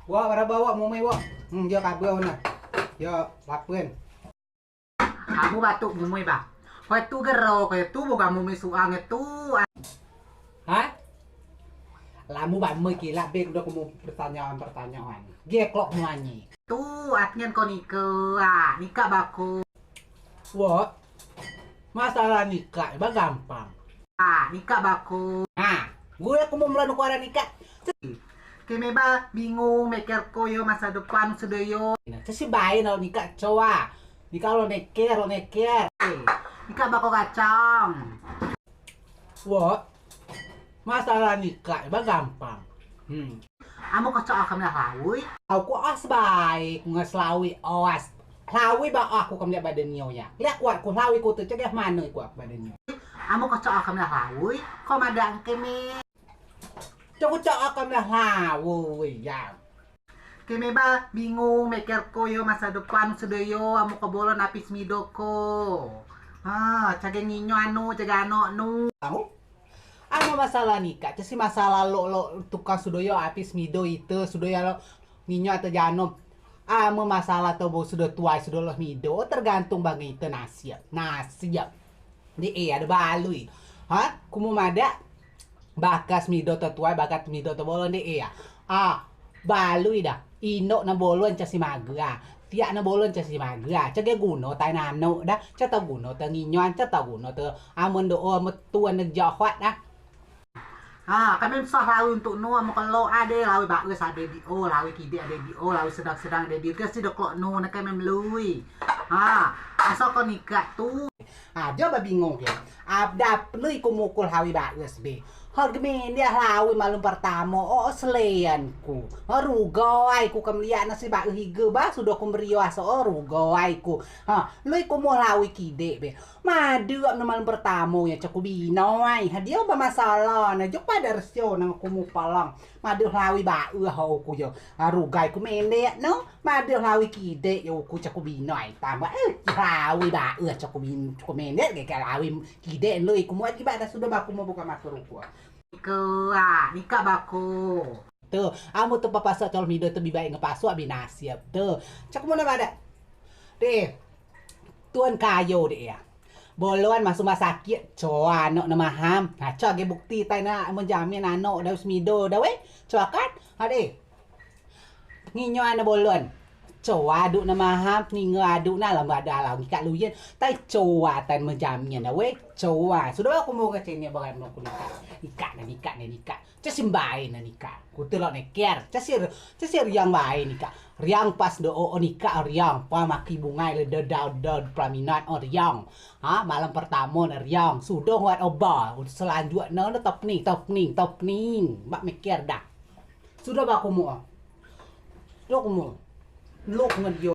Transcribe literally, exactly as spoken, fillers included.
Wak, baraba wak mumui wak. Hmm, yo kabel na. Yo lapen. Kamu batuk mumui ba. Kau tu gero, kau tu bukan mumui suang tu. Hah? Lamu ba mumui kilak be udah kamu pertanyaan-pertanyaan. Geklok muanyi. Tu atngen kau nikah, ah, nikah bako. Wak, masalah nikah ba gampang. Ah, nikah bako. Ah, gue aku mau melan ukuran nikah. Keme ba bingung meker ko yo masa depan sudo yo. Nah, cesi bae nalo nikah coa. Nikah lo neker, lo neker. Eh, nikah bako kacang. Wak, masalah nikah ba gampang. Hmm. Amen ko coa kemliak hlawei. Au ku as bae, ku nges hlawei as. Hlawei ba aku kemliak badan nio ya. Liak kuat ku hlawei ku tu cegah mano kuat badan nio. Amen ko coa kemliak hlawei, ko madeak keme. Cok ku coa kemliak hlawei ya. Keme ba bingung meker ko yo masa depan sudo yo, amen ko bolon apis mido ko. Ha, cage nginyo anu, cage anok nu. Au? Amen masalah nikah, cesi masalah lok, lok tukang sudo yo apis mido ite, sudo yo lok nginyo ate janom. Amen masalah tobo sudo tuai sudo lok mido, tergantung bangen ite nasib. Nasib. Di e ade balui. Ha? Kumu madeak bakas mido te tuai, bakas mido te bolon di e ya. Ah, balui da. Indok ne bolon cesi magea. Tiak ne bolon cesi magea. Cege guno tai nanok da. Cetau guno te nginyoan, cetau guno te amen do o amen tuan ne jahat da. Ha, kami mesoa hlawei untuk nu, amen kelok ade hlawei baes ade di o, hlawei kidek ade di o, hlawei sedang-sedang ade di o, kesi do kelok nu ne kami melui. Ha, asal ko nikah tu. Ha, jo ba bingung ke. Abda pelui ku mukul hlawei baes be. Hor gemende hlawei malem pertamo, o selean ku. Ha, rugai ku kemliak nasi baes hige ba, sudo ku merio aso, o rugai ku. Ha, lui ku mu hlawei kidek be. Madeak ne malem pertamo ya, coa ku binoi. Ha, dio ba masalah ne, jok padeak resio ne ku mu palang. Madeak hlawei baes ho ku yo. Ha, rugai ku mendek no. Madeak hlawei kidek yo ku coa ku binoi. Tambah, eh, hlawei baes coa ku bin-, coa ku mendek ge ke hlawei kidek lo iku muat ki ba da sudo ba ku mu buka masker uku. Ke, ah, nikah bako. Te, amen te papaso calon mido te bi baik ngepaso abi nasib. Te, cak mana pada. Deh. Tuan kayo deh ya. Bolon masuk rumah sakit, coa anok ne maham. Nah, coa age bukti tai ne menjamin anok da semido da weh. Coa kan? Ha deh. Nginyo ane bolon. Coa aduk ne maham, ninga aduk ne alam ada alau ngikak luyen. Tai coa tai menjamin da weh. Coa. Sudo aku mau ngecek ne bagai mau ku nikah. Nikah ne, nikah ne, nikah. Cesi mbae ne nikah. Kute lok neker. Cesi, cesi riang bae nikah. Riang pas do o nikah riang. Pa maki bungai le dedau dau pelaminan o riang. Ha, malam pertamo ne riang. Sudo nguat oba. Selanjutne ne topning, topning, topning. Bak meker dah. Sudo ba kumu. Sudo kumu. Luk ngedio.